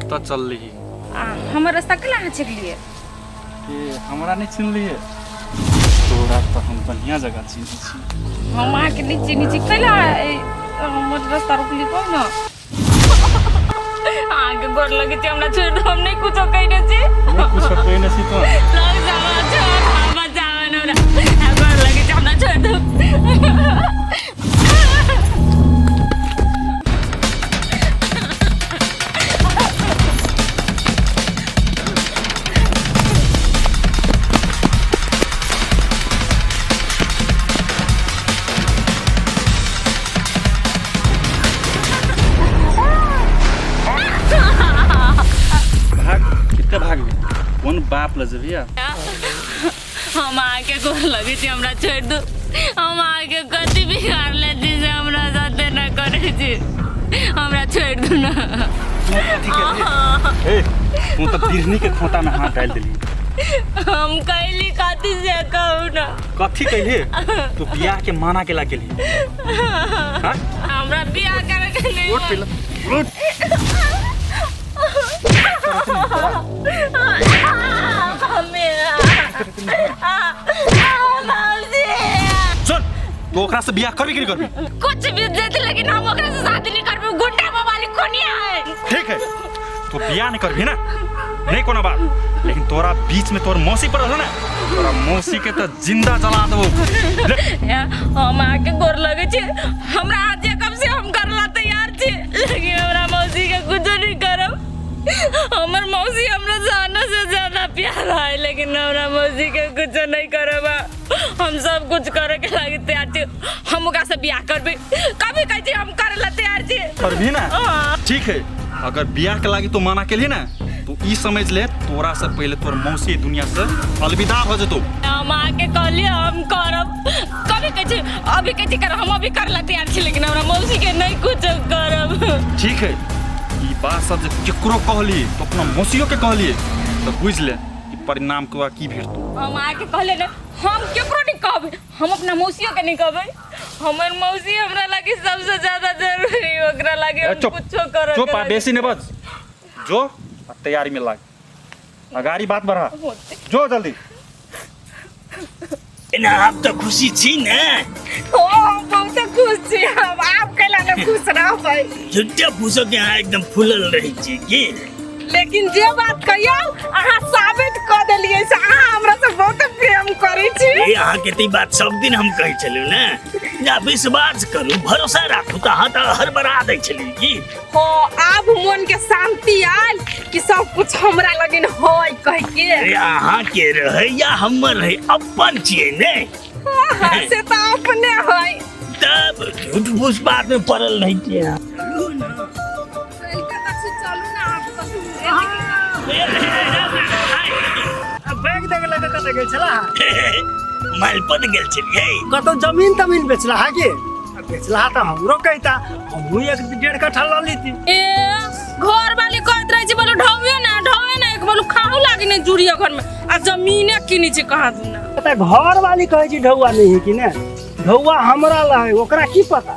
कतऽ चलली? आ हमर रास्ता केला अहाँ छेकलियै? के हमरा नहि चिन्हलियै? तोरा तऽ हम बढ़िआँ जगह चिन्है छी। हम अहाँके नहि चिन्है छी, कैला हमर रास्ता रोकली कहू ने? अहाँके गोर लगै छी, हमरा छोड़ि दू, हम नहि कुछो कहिने छी। नहि कुछो कहने छी तो? लग जाओ, छोड़, हम बचाओ ने हमरा। गोर लगै छी, हमरा छोड़ि दू। भाग, कितने भागबी? कोन बाप लऽ जेबही? हम अहाँके गोर लगै छी, हमरा छोड़ि दू। हम अहाँके कथी बिगाड़ ले छी से हमरा साथे न करै छी? हमरा छोड़ि दू ने। ए, तू तऽ बिरनी के खोता में हाथ डाल देली। हम कैली कथी से कहू ने? कथी कैली? तू बियाह के माना केला केली? हाँ? हमरा बियाह करे के नहीं। उठ पहले, उठ। सुन, तू ओकरा से बियाह करबी कि नहीं करबी? कुछ भी देते, लेकिन हम ओकरा से शादी नहीं करबी। गुंडा वाली कोनिया है। ठीक है, तू बियाह नहीं करबी ना, नहीं कोनो बात, लेकिन तोरा बीच में तोर मौसी पर ना, तोरा मौसी के तो जिंदा जला देबो। हम आके गोर लगे छी, हमरा हाथ जे कब से हम करला तैयार छी, लेकिन हमरा मौसी के कुछ नहीं करब। हमर मौसी हमरा जानो से ज्यादा प्यारा है, लेकिन हमरा मौसी के कुछ नहीं करब। हम सब कुछ करे के लागी तैयार छी। हम ओकरा से बियाह करबे, कभी कहै छी, हम करे ला तैयार छी। करबी ना? हाँ। ठीक है, अगर बियाह के लागी तो माना के लिए ना, तो ई समझ ले, तोरा से पहले तोर मौसी दुनिया से अलविदा हो जतो। हम आके कहलिए हम करब, कभी कहै छी, अभी कहै छी करब, हम अभी करे ला तैयार छी, लेकिन हमरा मौसी के नहीं कुछ करब। ठीक है, ई बात सब जे केकरो कहली, तो अपना मौसियो के कहली, तो बुझ ले कि परिणाम के की भेटतो। हम आके कहले ने, हम केकरो नहीं कहबै, हम अपना मौसियो के नहीं कहबै। हमर मौसी हमरा लागी सबसे ज्यादा जरूरी, ओकरा लागी हम चुप, कुछो करे। चुप, आ बेसी नहीं बज, जो आ तैयारी में लाग, अगाड़ी बात बढ़ा, जो जल्दी। एना आब तऽ खुशी छी ने? ओ, हम बहुत खुश छी। हम आब कैला ने खुश रहबै? झुट्टे फूसो के अहाँ एकदम फूलल रहै छी की? लेकिन जे बात कहियौ, अहाँ साबित कऽ देलियै से अहाँ हमरा से बहुत प्रेम करै छी। ए, अहाँके तऽ ई बात सब दिन हम कहै छलहुँ ने जे अहाँ विश्वास करू, भरोसा राखू, तऽ अहाँ तऽ हड़बड़ा दै छलियै की। हो, आब मन के शांति आयल कि सब कुछ हमरा लगिन होय कह के। अरे, अहाँ के रहै या हमर रहै, अपन छियै ने। हाँ, से तऽ अपने होय। तब झूठ फूस बात में पड़ल रहै छियै अहाँ। चलू ने। चलू ना आब कतहु। बैग देख लगे कतऽ गेल छला? मालपत गेल छलियै। कतौ जमीन तमीन बेचला है कि? आ बेचला तऽ हमरो कहिता, हमहूँ एक डेढ़ कट्ठा लऽ लीती। ए, घर वाली कहत रहे छै, बोलू ढौवे ना, ढौवे ना, एक बोलू खाहू लागी नहीं जुड़िया घर में, आ जमीने किनी छै कहाँ दूना। तऽ घर वाली कहै छै ढौआ नहीं है कि ने, ढौआ हमरा ला है, ओकरा की पता?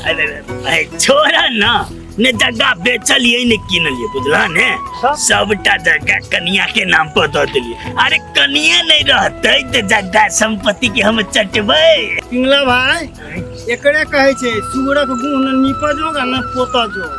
अरे अरे, छोड़ा ना ने, जगह बेचलियै ने किनलियै, बुझला ने? सब? सबटा जगह कनिया के नाम पर दऽ देलियै। अरे, कनिया नहीं रहतै तऽ जगह संपत्ति के हम चटबै। पिंगला भाई, एकरे कहै छै सुगरक गुह न नीप जोग आ न पोत जोग,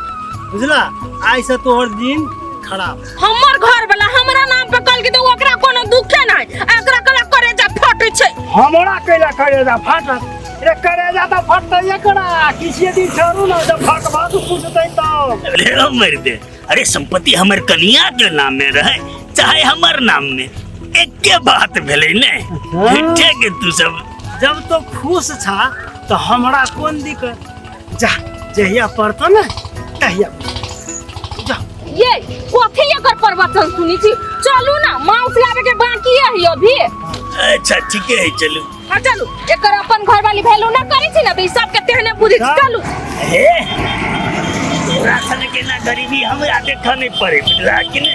बुझला? आइ से तोहर दिन खराब। हमर घर वाला हमरा नाम पे कहल कि तो ओकरा कोनो दुखे नहीं, एकरा कला करेजा फटे छै। हमरा कैला करेजा फाटत रे? करेजा तऽ फटतै एकरा। किछे दिन छोड़ू ने, जब फट भात पूछतै तब। अरे ओ मर्दे, अरे संपत्ति हमर कनिया के नाम में रहे चाहे हमर नाम में, एके बात भेलै ने। झूठे के तू सब। जब तो खुश छा तऽ हमरा कोन दिक्कत? जा, जहिया पड़तो ने तहिया जा। ये कथी एकर प्रवचन सुनी छी? चलू ना, मांस लावे के बाकी है अभी। अच्छा, ठीके है, चलू। हाँ, चलू। एकर अपन घर वाली वैल्यू ना करै छी ना, तऽ ई सबके तेहने बुझै छी। चलू। हे, तोरा सन के ना गरीबी हमरा देखऽ नहीं पड़े, बुझला कि ने?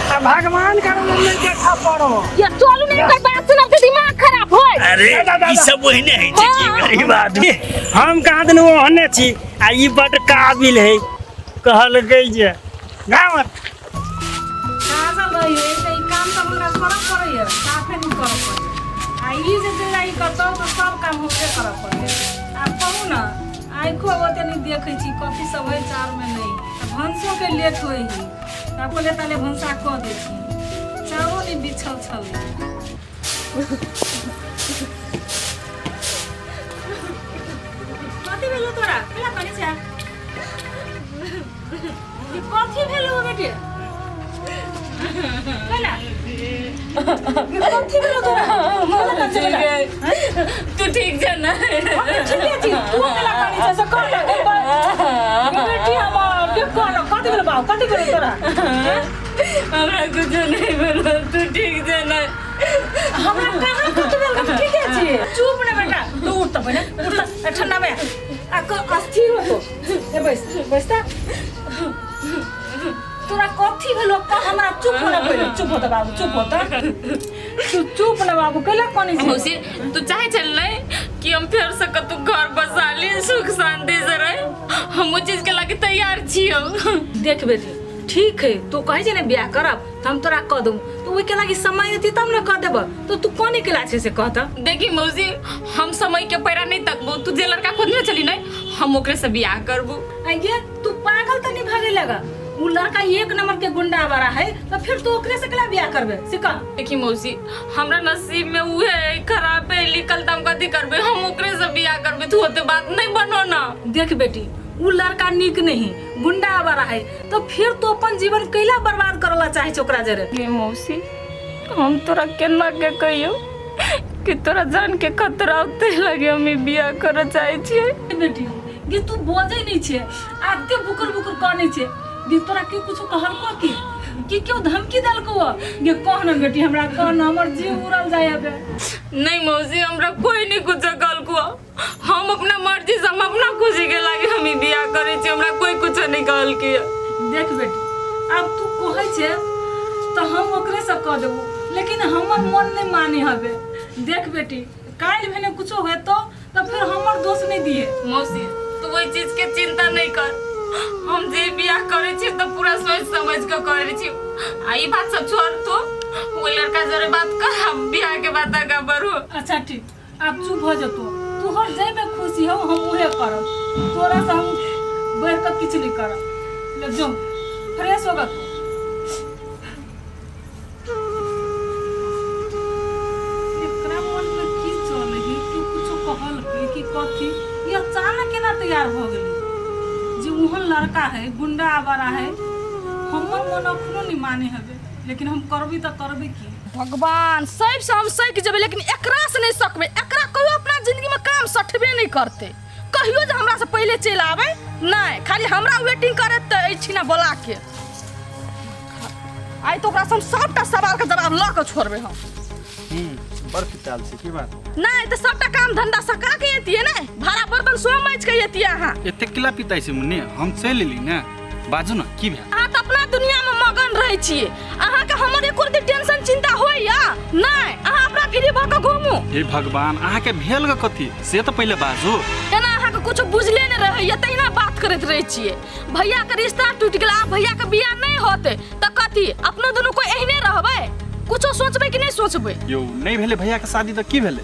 आ भगवान कर नहीं देखा पड़ो। ये चलू ने, एकर बात सुनब तऽ दिमाग खराब होय। अरे, दा, दा, ई दा। सब ओहने है छै कि गरीब आदमी। हम कहाँ दिन ओहने छी, आ ई बड काबिल है, कहलकै जे गाँव काजल रहिए तऽ ई काम तऽ हमरा करऽ पड़ैए, साफे नहि करऽ पड़ैए। आ ई जे जिंदगी कतौ तऽ सब काम हमरे करऽ पड़ैए। आब कहू ने, आँखिओ ओते नहि देखै छी, कथी सब होइ चाउरमे नहि, आ भनसोके लेट होइ हइ। आब कहलियै ताले भनसा कऽ दै छी, चाउरो नहि बिछल छलै। कथी भेलो तोरा? केला करै छै? ई कथी भेलो बेटी? केला ई कथी भेलो तोरा? केला करै छै बेटा? तू ठीक छै ने? हम ठीके छी, तू केला करै छै से कह ना। गे बेटी हमर, के कह ना, कथी भेलो बाबू? कथी भेलो तोरा? हमरा कुछो नहीं भेलो, तू ठीक छै ने? हमरा कहाँ कथी भेल? हम ठीके छी। चुप ने बेटा, तू उठ तऽ पहिने, उठ तऽ, ठंडा में आ अस्थिर हो। ए बैस, बैस तऽ। तोरा कथी भेलो कह हमरा। चुप होना पहिले, चुप हो तऽ बाबू, चुप हो तऽ। तू चुप ने बाबू, कैला कनी छै? मौसी, तू चाहे चल नहीं कि हम फेर से कतौ घर बसा ली, सुख शांति से रहे, हम ओ चीज के लागे तैयार छियौ। देख बेटी, ठीक है, तू कहै छै ने बियाह करब तऽ हम तोरा कह दू, तऽ ओहिके लागि समय एती तब ने कह देब। तऽ तू कोन केला छै से कह तऽ। देखी मौसी, हम समय के पैरा नहीं तकबो। तू जे लड़का खोजने चली नहीं, हम ओकरे से बियाह करबो। आइये, तू पागल तऽ नहीं भगे लगा? उ लड़का एक नंबर के गुंडा वाला है, तो फिर तू ओकरे से केला बियाह करबे से कह। देखी मौसी, हमरा नसीब में उहे है, खराब है लिखल, त हम कथी करबे? हम ओकरे से बियाह करबे। तू होते बात नहीं बनो ना। देख बेटी, उ लड़का नीक नहीं, गुंडा वाला है, तो फिर तू अपन जीवन कैला बर्बाद करला चाहे छै ओकरा जरे? गे मौसी, हम तोरा केना के कहियो कि तोरा जान के खतरा होते लगे हम ई बियाह करऽ चाहे छियै। बेटी गे, तू बजै नहीं छे, आते बुकुर बुकुर कनै छे। गे, तोरा केओ कुछो कहलको की कि केओ धमकी देलको गे? कह न बेटी, हमरा कह न, हमर जीव उड़ल जाय हबे। नहीं मौसी, हमरा कोई नहीं कुछ कहलको। हम अपना मर्जी से, हम अपना खुशी के लागे हम ई बियाह करै छी। हमरा कोई कुछ नहीं कहलकै। देख बेटी, आब तू कहै छे तऽ हम ओकरे से कह देबो, लेकिन हमर मन नहीं माने हबे। देख बेटी, काल्हि भेने कुछो हेतो तऽ फिर हमर दोष नहीं दिए। मौसी, तू ओहि चीज के चिंता नहीं कर। हम जे बियाह करै छी तऽ पूरा सोच समझ के करै छी। आ ई बात सब छोड़, तू ओहि लड़का जरे बात कर, हम बियाह के बात आगा बढ़ू। अच्छा ठीक, आब चुप भऽ जेतो। तोहर जाहिमे खुशी हो हम उहे करब, तोरा से हम बढ़ि कऽ किछु नहीं करब। ले जो, फ्रेश होगा तू। एकरा मन में की चलै है कि कुछो कहलकै कि कथी? ई अचानक केना तैयार भऽ गेलै जे ओहन लड़का है, गुंडा आवारा है? हमर मन अखनो नहीं माने हबे, लेकिन हम करबी तऽ करबी की? भगवान, सबसँ हम सकि जेबै लेकिन एकरासँ नहि सकबै। एकरा कहियो अपना जिंदगीमे काम सठबे नहि करतै। कहियो जे हमरासँ पहिले चलि आबै नहि, खाली हमरा वेटिंग करैत तऽ अछि ने बोलाके। आइ तऽ ओकरासँ हम सबटा सवालके जवाब लऽ कऽ छोड़बै हम। बड़ पिताल छै, की बात? नहि तऽ सबटा काम धंधा सका के एतियै ने, भाड़ा बर्तन सेहो माजि के एतियै अहाँ। एतेक किला पिताइ छै मुन्नी? हम चलि एली ने, बाजू ने, की भेल? अहाँ तऽ अपना दुनियामे मगन रहै छियै, अहाँके हमर एको रत्ती टेंशन चिंता होइया नहि। अहाँ अपना फ्री भऽ कऽ घूमू। हे भगवान, अहाँके भेल ग कथी से तऽ पहिले बाजू। एना अहाँके कुछो बुझले नहि रहैया, तहिना बात करैत रहै छियै। भैयाके रिश्ता टूटि गेल, आब भैयाके बियाह नहि होतै तऽ कथी अपनो दुनू कोइ एहने रहबै? कुछो सोचबै कि नहि सोचबै? यौ, नहि भेलै भैयाके शादी तऽ की भेलै?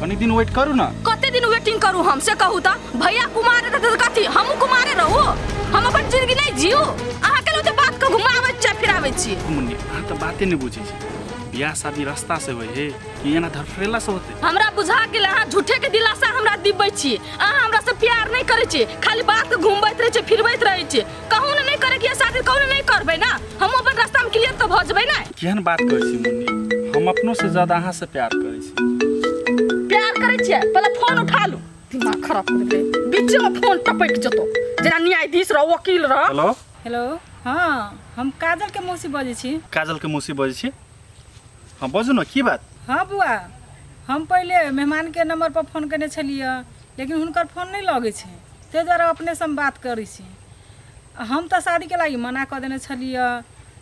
कनी दिन वेट करू ने। कते दिन वेटिंग करू हम से कहू तऽ? भैया कुमारे रहतै तऽ कथी हमहूँ कुमारे रहू? हम अपन जिंदगी नहि जीऊ? अहाँ के ओते बात के घुमाबै छियै फिराबै छियै। मुन्नी, अहाँ तऽ बाते नहि बुझै छी। बियाह शादी रास्ता से होइ है कि एना धरफरेला से होते? हमरा बुझा गेल, अहाँ झूठे के दिलासा हमरा दिबै छी। अहाँ हमरा से प्यार नहीं करै छी, खाली बात के घुमबैत रहै छी, फिरबैत रहै छी। कहू ने नहि करे के शादी, कहू ने नहि करबै ना, हम अपन रास्ता में क्लियर तऽ भऽ जेबै ना। केहन बात करै छी मुन्नी, हम अपनो से ज्यादा अहाँ से प्यार करै छी। प्यार करै छियै? पहिले फोन उठा लू, दिमाग खराब कर दे। बीच में फोन टपक जतो, जेना न्यायाधीश रह, वकील रह। हेलो। हेलो, हाँ, हम काजल के मौसी बजै छी। काजल के मौसी बजै छी? हाँ, बाजू ने, की बात? हाँ बुआ, हम पहिले मेहमानके नंबर पर फोन केने छलियै, लेकिन हुनकर फोन नहि लगै छै, ताहि दुआरे अपनेसँ हम बात करै छी। हम तऽ शादीके लागि मना कऽ देने छलियै,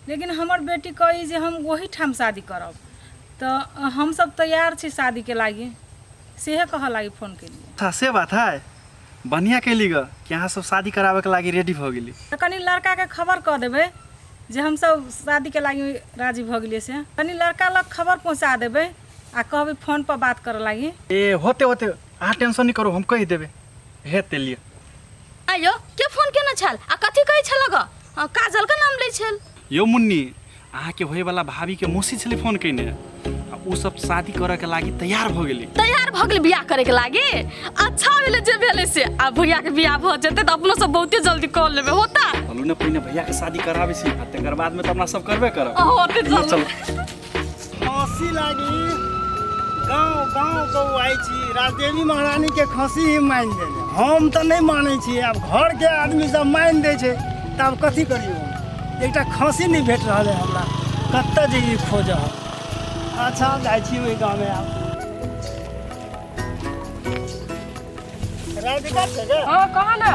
लेकिन हमर बेटी कहै जे हम ओहीठाम शादी करब, तऽ हमसब तैयार छी शादीके लागि, सेहे कहऽ लागि फोन केलियै। अच्छा, से बात है, बढ़िया कैली ग कि अहाँ सब शादी कराबे के लागि रेडी भऽ गेली। तऽ कनि लड़काके खबर कऽ देबै जे हमसब शादीके लागि राजी भऽ गेलियै। से कनि लड़का लग खबर पहुँचा देबै आ कहबै फोन पर बात करऽ लागि। ए होते होते, अहाँ टेंशन नहीं करू, हम कहि देबै, हेतै लिअ। आयो के फोन केने छल आ कथी कहै छल ग? काजल के नाम लै छल। यौ मुन्नी, अहाँके होइवला भाभीके मौसी छलै फोन कयने, आ ओ सब शादी करऽके लागि तैयार भऽ गेलै। तैयार भऽ गेलै बियाह करे के लागी? अच्छा भेलै जे भेलै से। आ भैया के बियाह भऽ जेतै तऽ अपनो सब बहुते जल्दी कऽ लेबै होता। चलू ने, पहिने भैया के शादी कराबै छी आ तकर बादमे तऽ अपना सब करबे करब। होते, चलू। चलू। खसी लागी गाँव गाँव बौआइ छी, राजदेवी महारानी के खसी ही मानि देले, हम तऽ नहि मानै छी। आब घरके आदमी सब मानि दै छै तऽ आब कथी करियौ हम? एकटा खसी नहि भेट रहल है हमरा, कतऽ जइयै खोजऽ हम? अच्छा, जाइ छी ओहि गाँवमे। आब राधिका छै गे? हाँ, कहा ना।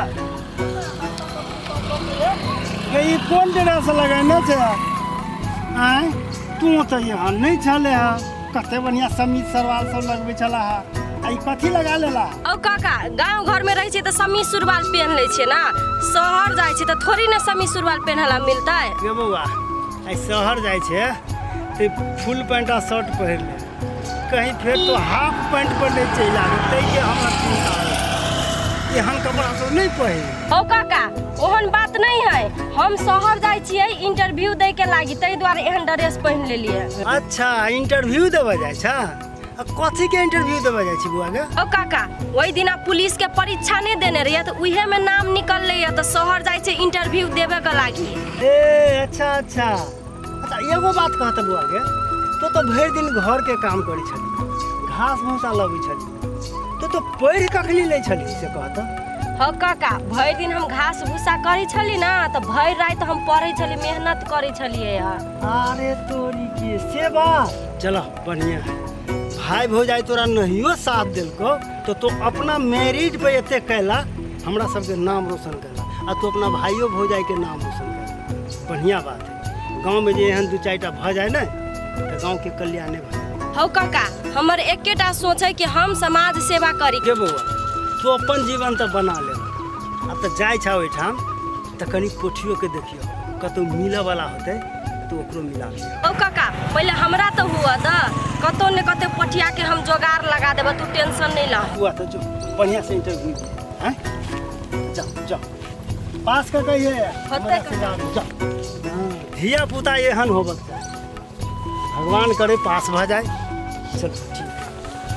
गे, ई कोन ड्रेस लगेने छै? आँय, तू तऽ यहाँ नहि छले हँ, कते बढ़िआँ समीज सरवाल सब लगबै छला हँ, आ ई कथी लगा लेला? औ काका, गाँव घर में रहै छियै तऽ समीज सुरवाल पेहन लै छियै ना, शहर जाइ छियै तऽ थोड़ी ने समीज सुरवाल पेहनला मिलतै। गे बौआ, आइ शहर जाइ छै तऽ फुल पैंट आ शर्ट पहिर ले, कहीं फेर तो हाफ पैंट पर नहि चलि आबी, ताहिके हमरा चिन्ता है। एहन कपड़ा सब नहि पहिर। औ काका, ओहन बात नहीं है, हम शहर जाइ छियै इंटरव्यू दै के लागी, ताहि दुआरे एहन ड्रेस पहिन लेलियै। अच्छा, इंटरव्यू देबऽ जाइ छ? आ कथीके इंटरव्यू देबऽ जाइ छी बौआ गे? औ काका, ओहि दिना पुलिस के परीक्षा नहीं देने रहियै तऽ उहे में नाम निकललै तऽ शहर जाइ छै इंटरव्यू देबे के लागी। ए अच्छा अच्छा अच्छा, एगो बात कहते बौआ गे, तो तो भरि दिन घर के काम करै छली, घास भूसा लबै छली, तो तो पढ़ि कखनी लै छली से कहत? हँ काका, भरि दिन हम घास भूसा करै छली ना तऽ भरि राति हम पढ़ै छली, मेहनत करै छलियै हँ। अरे तोरी के से बात, चलो बढ़िया है। भाई भौजाई तोरा नहियो साथ देलको तो तू अपना मैरिज पे एते कैला, हमरा सबके नाम रोशन कैला आ तू अपना भाइयो भौजाई के नाम रोशन कैला, बढ़िया बात है। गाँव में जे एहन दू चारिटा भऽ जाए ने तऽ गाँव के कल्याणे भऽ जाए। हौ काका, हमर एकेटा सोच है कि हम समाज सेवा करी। गे बौआ, तू अपन जीवन तऽ बना ले, आब तऽ जाइ छह ओहिठाम तऽ कनि पोठियोके देखियौ, कतहु मिलऽवला होतै तऽ ओकरो मिला लिअ। हौ काका, पहिले हमरा तऽ हुआ दऽ, कतौ ने कतौ पोठिया के हम जोगाड़ लगा देबै, तू टेंशन नहीं लह। हुआ तऽ जो बढ़िया से इंटरव्यू दे, हैं, जाओ जाओ, पास कर कहिए। होतै। जाओ। हाँ, धिया पुता एहन होबक चाही, भगवान करे पास भऽ जाए। चलो ठीक।